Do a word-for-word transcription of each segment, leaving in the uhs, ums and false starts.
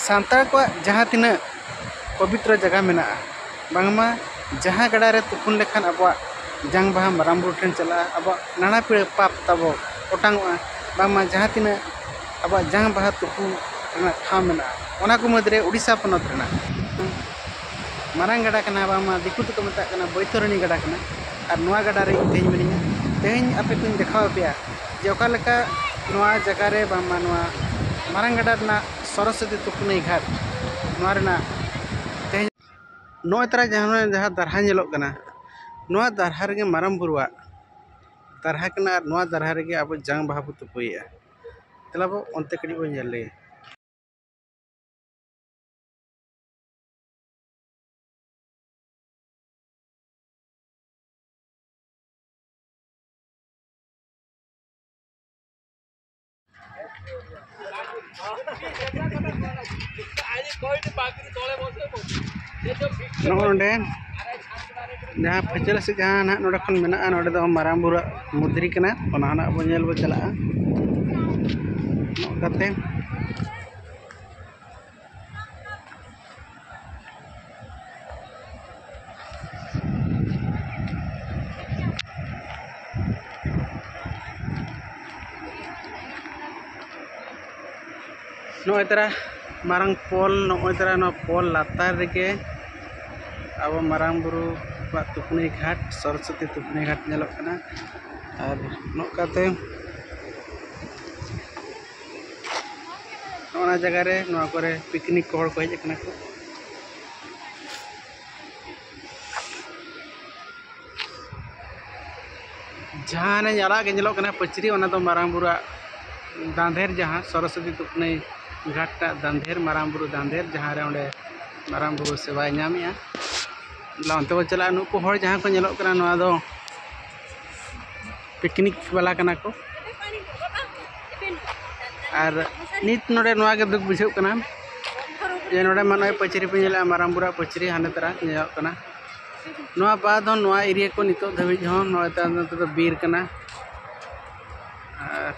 ᱥᱟᱱᱛᱟᱲ ᱠᱚᱣᱟᱜ ᱡᱟᱦᱟᱸ ᱛᱤᱱᱟᱹᱜ ᱯᱚᱵᱤᱛᱨᱚ ᱡᱟᱭᱜᱟ ᱢᱮᱱᱟᱜᱼᱟ, ᱵᱟᱝᱢᱟ ᱡᱟᱦᱟᱸ ᱜᱟᱰᱟ ᱨᱮ ᱛᱩᱯᱩᱱ ᱞᱮᱠᱷᱟᱱ ᱟᱵᱚᱣᱟᱜ ᱡᱟᱝ ᱵᱟᱦᱟ ᱢᱟᱨᱟᱝ ᱵᱩᱨᱩ ᱴᱷᱮᱱ ᱪᱟᱞᱟᱜᱼᱟ, ᱟᱵᱚᱣᱟᱜ ᱱᱟᱱᱟ ᱯᱤᱲᱟᱹ ᱯᱟᱯ ᱛᱟᱵᱚ ᱚᱴᱟᱝᱚᱜᱼᱟ, ᱵᱟᱝᱢᱟ ᱡᱟᱦᱟᱸ ᱛᱤᱱᱟᱹᱜ ᱟᱵᱚᱣᱟᱜ ᱡᱟᱝ ᱵᱟᱦᱟ ᱛᱩᱯᱩ ᱨᱮᱱᱟᱜ ᱴᱷᱟᱶ ᱢᱮᱱᱟᱜᱼᱟ, ᱚᱱᱟ ᱠᱚ ᱢᱩᱫᱽᱨᱮ ᱩᱰᱤᱥᱟ ᱯᱚᱱᱚᱛ ᱨᱮᱱᱟᱜ ᱢᱟᱨᱟᱝ ᱜᱟᱰᱟ ᱠᱟᱱᱟ, ᱵᱟᱝᱢᱟ ᱫᱤᱠᱩ ᱛᱮᱠᱚ ᱢᱮᱛᱟᱜ ᱠᱟᱱᱟ ᱵᱳᱭᱛᱚᱨᱚᱱᱤ ᱜᱟᱰᱟ ᱠᱟᱱᱟ᱾ ᱟᱨ ᱱᱚᱣᱟ ᱜᱟᱰᱟ ᱨᱮ ᱤᱧ ᱛᱮᱦᱮᱧ ᱢᱤᱱᱟᱹᱧᱟ᱾ ᱛᱮᱦᱮᱧ ᱟᱯᱮ ᱠᱚᱧ ᱫᱮᱠᱷᱟᱣ ᱟᱯᱮᱭᱟ ᱡᱮ ᱚᱠᱟ ᱞᱮᱠᱟ ᱱᱚᱣᱟ ᱡᱟᱭᱜᱟ ᱨᱮ, ᱵᱟᱝᱢᱟ ᱱᱚᱣᱟ ᱢᱟᱨᱟᱝ ᱜᱟᱰᱟ ᱨᱮᱱᱟᱜ ᱥᱚᱨᱚᱥᱚᱛᱤ ᱛᱩᱯᱩᱱᱟᱹᱭ ᱜᱷᱟᱴ, ᱱᱚᱣᱟ ᱨᱮᱱᱟᱜ ᱛᱮᱦᱮᱧ ᱱᱚᱜᱼᱚᱭ ᱛᱟᱨᱟ ᱡᱟᱦᱟᱸ, ᱡᱟᱦᱟᱸ ᱫᱟᱨᱦᱟ ᱧᱮᱞᱚᱜ ᱠᱟᱱᱟ, ᱱᱚᱣᱟ ᱫᱟᱨᱦᱟ ᱨᱮᱜᱮ ᱢᱟᱨᱟᱝ ᱵᱩᱨᱩᱣᱟᱜ ᱫᱟᱨᱦᱟ ᱠᱟᱱᱟ ᱟᱨ ᱱᱚᱣᱟ ᱫᱟᱨᱦᱟ ᱨᱮᱜᱮ ᱟᱵᱚ ᱡᱟᱝ ᱵᱟᱦᱟ ᱵᱚ ᱛᱩᱯᱩᱭᱮᱫᱼᱟ᱾ ᱫᱮᱞᱟ ᱵᱚ ᱚᱱᱛᱮ ᱠᱟᱹᱴᱤᱡ ᱵᱚᱱ ᱧᱮᱞ ᱞᱮᱜᱮ᱾ ᱱᱚᱜᱼᱚ ᱱᱚᱰᱮ ᱡᱟᱦᱟᱸ ᱯᱷᱟᱹᱪᱟᱹᱞ ᱥᱮᱫ ᱡᱟᱦᱟᱸ ᱱᱟᱦᱟᱜ ᱱᱚᱰᱮ ᱠᱷᱚᱱ ᱢᱮᱱᱟᱜᱼᱟ, ᱱᱚᱰᱮ ᱫᱚ ᱢᱟᱨᱟᱝ ᱵᱩᱨᱩᱣᱟᱜ ᱢᱩᱫᱽᱨᱤ ᱠᱟᱱᱟ, ᱚᱱᱟ ᱦᱚᱸ ᱱᱟᱦᱟᱜ ᱵᱚᱱ ᱧᱮᱞ ᱵᱚ ᱪᱟᱞᱟᱜᱼᱟ᱾ ᱱᱚᱝᱠᱟᱛᱮ ᱱᱚᱜᱼᱚᱭ ᱛᱟᱨᱟ ᱢᱟᱨᱟᱝ ᱯᱳᱞ, ᱱᱚᱜᱼᱚᱭ ᱛᱟᱨᱟ ᱱᱚᱣᱟ ᱯᱳᱞ ᱞᱟᱛᱟᱨ ᱨᱮᱜᱮ ᱟᱵᱚ ᱢᱟᱨᱟᱝ ᱵᱩᱨᱩᱣᱟᱜ ᱛᱩᱯᱱᱤ ᱜᱷᱟᱴ, ᱥᱚᱨᱚᱥᱚᱛᱤ ᱛᱩᱯᱱᱤ ᱜᱷᱟᱴ ᱧᱮᱞᱚᱜ ᱠᱟᱱᱟ᱾ ᱟᱨ ᱱᱚᱝᱠᱟᱛᱮ ᱱᱚᱜᱼᱚ ᱱᱟ ᱡᱟᱭᱜᱟ ᱨᱮ, ᱱᱚᱣᱟ ᱠᱚᱨᱮ ᱯᱤᱠᱱᱤᱠ ᱠᱚ ᱦᱚᱲ ᱠᱚ ᱦᱮᱡ ᱟᱠᱟᱱᱟ ᱠᱚ᱾ ᱡᱟᱦᱟᱸ ᱦᱟᱱᱮ ᱟᱨᱟᱜ ᱜᱮ ᱧᱮᱞᱚᱜ ᱠᱟᱱᱟ ᱯᱟᱹᱪᱨᱤ, ᱚᱱᱟ ᱫᱚ ᱢᱟᱨᱟᱝ ᱵᱩᱨᱩᱣᱟᱜ ᱫᱟᱸᱫᱷᱮᱨ, ᱡᱟᱦᱟᱸ ᱥᱚᱨᱚᱥᱚᱛᱤ ᱛᱩᱯᱱᱟᱹᱭ ᱜᱷᱟᱴ ᱨᱮᱱᱟᱜ ᱫᱟᱸᱫᱷᱮᱨ, ᱢᱟᱨᱟᱝ ᱵᱩᱨᱩ ᱫᱟᱸᱫᱷᱮᱨ, ᱡᱟᱦᱟᱸ ᱨᱮ ᱚᱸᱰᱮ ᱢᱟᱨᱟᱝ ᱵᱩᱨᱩ ᱥᱮᱵᱟᱭ ᱧᱟᱢᱮᱜᱼᱟ᱾ ᱫᱮᱞᱟ ᱚᱱᱛᱮ ᱵᱚᱱ ᱪᱟᱞᱟᱜᱼᱟ᱾ ᱱᱩᱠᱩ ᱦᱚᱲ ᱡᱟᱦᱟᱸ ᱠᱚ ᱧᱮᱞᱚᱜ ᱠᱟᱱᱟ, ᱱᱚᱣᱟ ᱫᱚ ᱯᱤᱠᱱᱤᱠ ᱵᱟᱞᱟ ᱠᱟᱱᱟ ᱠᱚ᱾ ᱟᱨ ᱱᱤᱛ ᱱᱚᱰᱮ ᱱᱚᱣᱟ ᱜᱮ ᱫᱩᱠ ᱵᱩᱡᱷᱟᱹᱜ ᱠᱟᱱᱟ ᱡᱮ ᱱᱚᱰᱮ ᱢᱟ ᱱᱚᱜᱼᱚᱭ ᱯᱟᱹᱪᱨᱤ ᱯᱮ ᱧᱮᱞᱮᱜᱼᱟ, ᱢᱟᱨᱟᱝ ᱵᱩᱨᱩᱣᱟᱜ ᱯᱟᱹᱪᱨᱤ ᱦᱟᱱᱮ ᱛᱟᱨᱟ ᱧᱮᱞᱚᱜ ᱠᱟᱱᱟ᱾ ᱱᱚᱣᱟ ᱵᱟᱫ ᱦᱚᱸ ᱱᱚᱣᱟ ᱮᱨᱤᱭᱟ ᱠᱚ ᱱᱤᱛᱚᱜ ᱫᱷᱟᱹᱵᱤᱡ ᱦᱚᱸ ᱱᱚᱜᱼᱚᱭ ᱛᱟᱭᱚᱢ ᱱᱚᱛᱮ ᱫᱚ ᱵᱤᱨ ᱠᱟᱱᱟ᱾ ᱟᱨ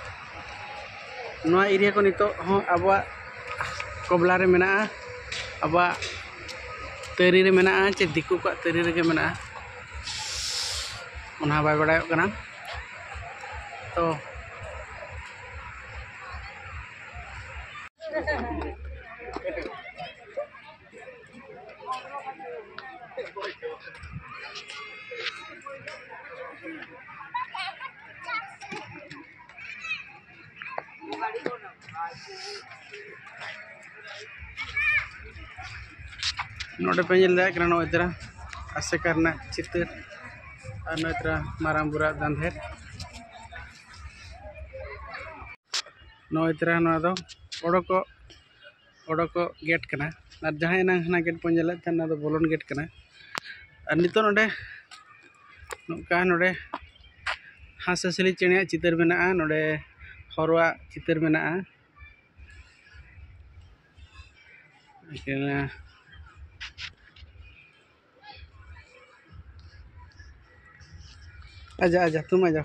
ᱱᱚᱣᱟ ᱮᱨᱤᱭᱟ ᱠᱚ ᱱᱤᱛᱚᱜ ᱦᱚᱸ ᱟᱵᱚᱣᱟᱜ ᱠᱚᱵᱞᱟ ᱨᱮ ᱢᱮᱱᱟᱜᱼᱟ, ᱟᱵᱚᱣᱟᱜ ᱛᱟᱹᱨᱤ ᱨᱮ ᱢᱮᱱᱟᱜᱼᱟ, ᱪᱮ ᱫᱤᱠᱩ ᱠᱚᱣᱟᱜ ᱛᱟᱹᱨᱤ ᱨᱮᱜᱮ ᱢᱮᱱᱟᱜᱼᱟ, ᱚᱱᱟ ᱦᱚᱸ ᱵᱟᱭ ᱵᱟᱲᱟᱭᱚᱜ ᱠᱟᱱᱟ᱾ ᱛᱚ ᱱᱚᱰᱮ ᱯᱮ ᱧᱮᱞ ᱫᱟᱲᱮᱭᱟᱜ ᱠᱟᱱᱟ, ᱱᱚᱜᱼᱚᱭ ᱛᱚᱨᱟ ᱟᱥᱮᱠᱟ ᱨᱮᱱᱟᱜ ᱪᱤᱛᱟᱹᱨ ᱟᱨ ᱱᱚᱜᱼᱚᱭ ᱛᱚᱨᱟ ᱢᱟᱨᱟᱝ ᱵᱩᱨᱩᱣᱟᱜ ᱫᱟᱸᱫᱷᱮᱨ᱾ ᱱᱚᱜᱼᱚᱭ ᱛᱚᱨᱟ ᱱᱚᱣᱟ ᱫᱚ ᱚᱰᱚᱠᱚᱜ, ᱚᱰᱚᱠᱚᱜ ᱜᱮᱴ ᱠᱟᱱᱟ᱾ ᱟᱨ ᱡᱟᱦᱟᱸ ᱮᱱᱟᱝ ᱦᱟᱱᱟ ᱜᱮᱴ ᱵᱚᱱ ᱧᱮᱞᱮᱫ ᱛᱟᱦᱮᱸ, ᱚᱱᱟ ᱫᱚ ᱵᱚᱞᱚᱱ ᱜᱮᱴ ᱠᱟᱱᱟ᱾ ᱟᱨ ᱱᱤᱛᱚᱜ ᱱᱚᱰᱮ ᱱᱚᱝᱠᱟ ᱱᱚᱰᱮ ᱦᱟᱸᱥ ᱦᱟᱸᱥᱞᱤ ᱪᱮᱬᱮᱭᱟᱜ ᱪᱤᱛᱟᱹᱨ ᱢᱮᱱᱟᱜᱼᱟ, ᱱᱚᱰᱮ ᱦᱚᱨᱚᱣᱟᱜ ᱪᱤᱛᱟᱹᱨ ᱢᱮᱱᱟᱜᱼᱟ᱾ ᱟᱪᱪᱷᱟ, ᱟᱪᱪᱷᱟ, ᱛᱩᱢ ᱟᱪᱪᱷᱟ,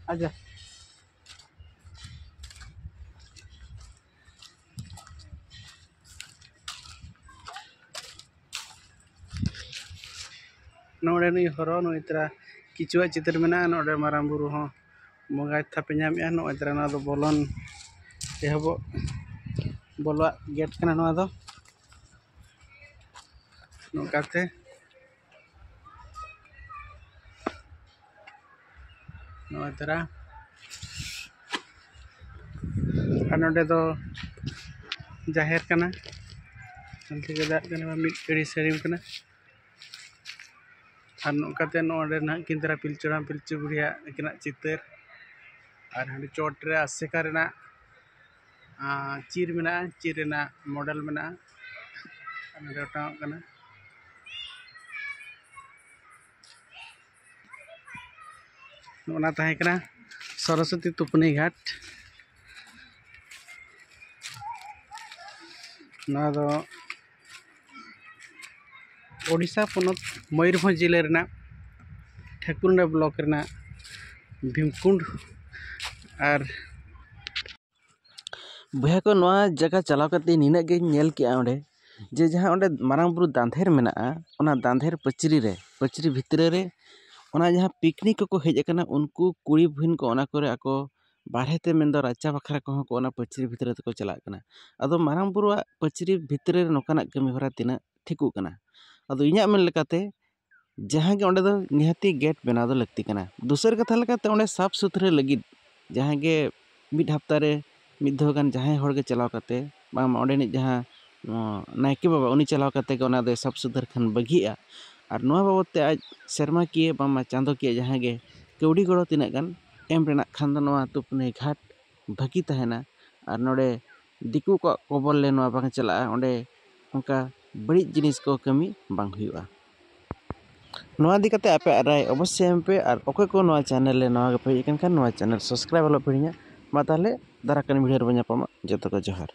ᱟᱪᱪᱷᱟ᱾ ᱱᱚᱰᱮ ᱱᱩᱭ ᱦᱚᱨᱚ, ᱱᱩᱭ ᱛᱚᱨᱟ ᱠᱤᱪᱩᱣᱟᱜ ᱪᱤᱛᱟᱹᱨ ᱢᱮᱱᱟᱜᱼᱟ᱾ ᱱᱚᱰᱮ ᱢᱟᱨᱟᱝ ᱵᱩᱨᱩ ᱦᱚᱸ ᱵᱚᱸᱜᱟᱭ ᱛᱷᱟᱯᱮ ᱧᱟᱢᱮᱜᱼᱟ᱾ ᱱᱚᱜᱼᱚᱭ ᱛᱚᱨᱟ ᱱᱚᱣᱟ ᱫᱚ ᱵᱚᱞᱚᱱ ᱮᱦᱚᱵᱚᱜ, ᱵᱚᱞᱚᱣᱟᱜ ᱜᱮᱴ ᱠᱟᱱᱟ ᱱᱚᱣᱟ ᱫᱚ᱾ ᱱᱚᱝᱠᱟᱛᱮ ᱱᱚᱜᱼᱚᱭ ᱛᱚᱨᱟ᱾ ᱟᱨ ᱱᱚᱰᱮ ᱫᱚ ᱡᱟᱦᱮᱨ ᱠᱟᱱᱟ, ᱚᱱᱛᱮ ᱜᱮ ᱫᱟᱜ ᱠᱟᱱᱟ, ᱢᱤᱫ ᱟᱹᱰᱤ ᱥᱟᱹᱲᱤᱢ ᱠᱟᱱᱟ᱾ ᱟᱨ ᱱᱚᱝᱠᱟᱛᱮ ᱱᱚᱰᱮ ᱱᱟᱦᱟᱜ ᱠᱤᱱ ᱛᱟᱨᱟ ᱯᱤᱞᱪᱩ ᱦᱟᱲᱟᱢ ᱯᱤᱞᱪᱩ ᱵᱩᱲᱦᱤᱭᱟᱜ ᱟᱹᱠᱤᱱᱟᱜ ᱪᱤᱛᱟᱹᱨ, ᱟᱨ ᱦᱟᱸᱰᱮ ᱪᱚᱴ ᱨᱮ ᱟᱥᱮᱠᱟ ᱨᱮᱱᱟᱜ, ᱟᱸ, ᱪᱤᱨ ᱢᱮᱱᱟᱜᱼᱟ, ᱪᱤᱨ ᱨᱮᱱᱟᱜ ᱢᱚᱰᱮᱞ ᱢᱮᱱᱟᱜᱼᱟ, ᱟᱨ ᱱᱚᱰᱮ ᱚᱴᱟᱝᱚᱜ ᱠᱟᱱᱟ᱾ ᱚᱱᱟ ᱛᱟᱦᱮᱸ ᱠᱟᱱᱟ ᱥᱚᱨᱚᱥᱚᱛᱤ ᱛᱩᱯᱱᱤ ᱜᱷᱟᱴ᱾ ᱱᱚᱣᱟ ᱫᱚ ᱳᱰᱤᱥᱟ ᱯᱚᱱᱚᱛ ᱢᱚᱭᱩᱨᱵᱷᱚᱸᱡᱽ ᱡᱤᱞᱟᱹ ᱨᱮᱱᱟᱜ ᱴᱷᱟᱹᱠᱩᱨᱱᱟ ᱵᱞᱚᱠ ᱨᱮᱱᱟᱜ ᱵᱷᱤᱢᱠᱩᱸᱰ ᱟᱨ ᱵᱚᱭᱦᱟ ᱠᱚ, ᱱᱚᱣᱟ ᱡᱟᱭᱜᱟ ᱪᱟᱞᱟᱣ ᱠᱟᱛᱮ ᱱᱤᱱᱟᱹᱜ ᱜᱤᱧ ᱧᱮᱞ ᱠᱮᱜᱼᱟ ᱚᱸᱰᱮ, ᱡᱮ ᱡᱟᱦᱟᱸ ᱚᱸᱰᱮ ᱢᱟᱨᱟᱝ ᱵᱩᱨᱩ ᱫᱟᱸᱫᱷᱮᱨ ᱢᱮᱱᱟᱜᱼᱟ, ᱚᱱᱟ ᱫᱟᱸᱫᱷᱮᱨ ᱯᱟᱹᱪᱨᱤ ᱨᱮ, ᱯᱟᱹᱪᱨᱤ ᱵᱷᱤᱛᱨᱤ ᱨᱮ ᱚᱱᱟ ᱡᱟᱦᱟᱸ ᱯᱤᱠᱱᱤᱠ ᱠᱚᱠᱚ ᱦᱮᱡ ᱟᱠᱟᱱᱟ, ᱩᱱᱠᱩ ᱠᱩᱲᱤ ᱵᱩᱦᱤᱱ ᱠᱚ ᱚᱱᱟ ᱠᱚᱨᱮ ᱟᱠᱚ ᱵᱟᱨᱦᱮ ᱛᱮ ᱢᱮᱱᱫᱚ ᱨᱟᱪᱟ ᱵᱟᱠᱷᱨᱟ ᱠᱚᱦᱚᱸ ᱠᱚ ᱚᱱᱟ ᱯᱟᱹᱪᱨᱤ ᱵᱷᱤᱛᱨᱤ ᱛᱮᱠᱚ ᱪᱟᱞᱟᱜ ᱠᱟᱱᱟ᱾ ᱟᱫᱚ ᱢᱟᱨᱟᱝ ᱵᱩᱨᱩᱣᱟᱜ ᱯᱟᱹᱪᱨᱤ ᱵᱷᱤᱛᱨᱤ ᱨᱮ ᱱᱚᱝᱠᱟᱱᱟᱜ ᱠᱟᱹᱢᱤ ᱦᱚᱨᱟ ᱛᱤᱱᱟᱹᱜ ᱴᱷᱤᱠᱚᱜ ᱠᱟᱱᱟ? ᱟᱫᱚ ᱤᱧᱟᱹᱜ ᱢᱮᱱ ᱞᱮᱠᱟᱛᱮ ᱡᱟᱦᱟᱸ ᱜᱮ ᱚᱸᱰᱮ ᱫᱚ ᱱᱤᱦᱟᱹᱛᱤ ᱜᱮᱴ ᱵᱮᱱᱟᱣ ᱫᱚ ᱞᱟᱹᱠᱛᱤ ᱠᱟᱱᱟ᱾ ᱫᱚᱥᱟᱨ ᱠᱟᱛᱷᱟ ᱞᱮᱠᱟᱛᱮ ᱚᱸᱰᱮ ᱥᱟᱯᱷ ᱥᱩᱛᱨᱟᱹ ᱞᱟᱹᱜᱤᱫ ᱡᱟᱦᱟᱸ ᱜᱮ ᱢᱤᱫ ᱦᱟᱯᱛᱟ ᱨᱮ ᱢᱤᱫ ᱫᱷᱟᱣ ᱜᱟᱱ ᱡᱟᱦᱟᱸᱭ ᱦᱚᱲ ᱜᱮ ᱪᱟᱞᱟᱣ ᱠᱟᱛᱮ, ᱵᱟᱝᱢᱟ ᱚᱸᱰᱮᱱᱤᱡ ᱡᱟᱦᱟᱸ, ᱚ, ᱱᱟᱭᱠᱮ ᱵᱟᱵᱟ, ᱩᱱᱤ ᱪᱟᱞᱟᱣ ᱠᱟᱛᱮ ᱜᱮ ᱚᱱᱟ ᱫᱚᱭ ᱥᱟᱯᱷ ᱥᱩᱛᱟᱹᱨ ᱠᱷᱟᱱ ᱵᱷᱟᱹᱜᱤᱜᱼᱟ᱾ ᱟᱨ ᱱᱚᱣᱟ ᱵᱟᱵᱚᱫ ᱛᱮ ᱟᱡ ᱥᱮᱨᱢᱟᱠᱤᱭᱟᱹ ᱵᱟᱝᱢᱟ ᱪᱟᱸᱫᱚᱠᱤᱭᱟᱹ ᱡᱟᱦᱟᱸ ᱜᱮ ᱠᱟᱹᱣᱰᱤ ᱜᱚᱲᱚ ᱛᱤᱱᱟᱹᱜ ᱜᱟᱱ ᱮᱢ ᱨᱮᱱᱟᱜ ᱠᱷᱟᱱ ᱫᱚ ᱱᱚᱣᱟ ᱛᱩᱯᱱᱟᱹᱭ ᱜᱷᱟᱴ ᱵᱷᱟᱹᱜᱤ ᱛᱟᱦᱮᱱᱟ᱾ ᱟᱨ ᱱᱚᱰᱮ ᱫᱤᱠᱩ ᱠᱚᱣᱟᱜ ᱠᱚᱵᱚᱞ ᱞᱮ ᱱᱚᱣᱟ ᱵᱟᱝ ᱪᱟᱞᱟᱜᱼᱟ, ᱚᱸᱰᱮ ᱚᱱᱠᱟ ᱵᱟᱹᱲᱤᱡ ᱡᱤᱱᱤᱥ ᱠᱚ ᱠᱟᱹᱢᱤ ᱵᱟᱝ ᱦᱩᱭᱩᱜᱼᱟ᱾ ᱱᱚᱣᱟ ᱤᱫᱤ ᱠᱟᱛᱮ ᱟᱯᱮᱭᱟᱜ ᱨᱟᱭ ᱚᱵᱚᱥᱥᱳᱭ ᱮᱢ ᱯᱮ, ᱟᱨ ᱚᱠᱚᱭ ᱠᱚ ᱱᱚᱣᱟ ᱪᱮᱱᱮᱞ ᱨᱮ ᱱᱟᱣᱟ ᱜᱮᱯᱮ ᱦᱮᱡ ᱟᱠᱟᱱ ᱠᱷᱟᱱ ᱱᱚᱣᱟ ᱪᱮᱱᱮᱞ ᱥᱟᱵᱥᱠᱨᱟᱭᱤᱵ ᱟᱞᱚ ᱯᱮ ᱦᱤᱲᱤᱧᱟ᱾ ᱢᱟ ᱛᱟᱦᱚᱞᱮ ᱫᱟᱨᱟᱭ ᱠᱟᱱ ᱵᱷᱤᱰᱤᱭᱳ ᱨᱮᱵᱚᱱ ᱧᱟᱯᱟᱢᱟ᱾ ᱡᱚᱛᱚ ᱠᱚ ᱡᱚᱦᱟᱨ᱾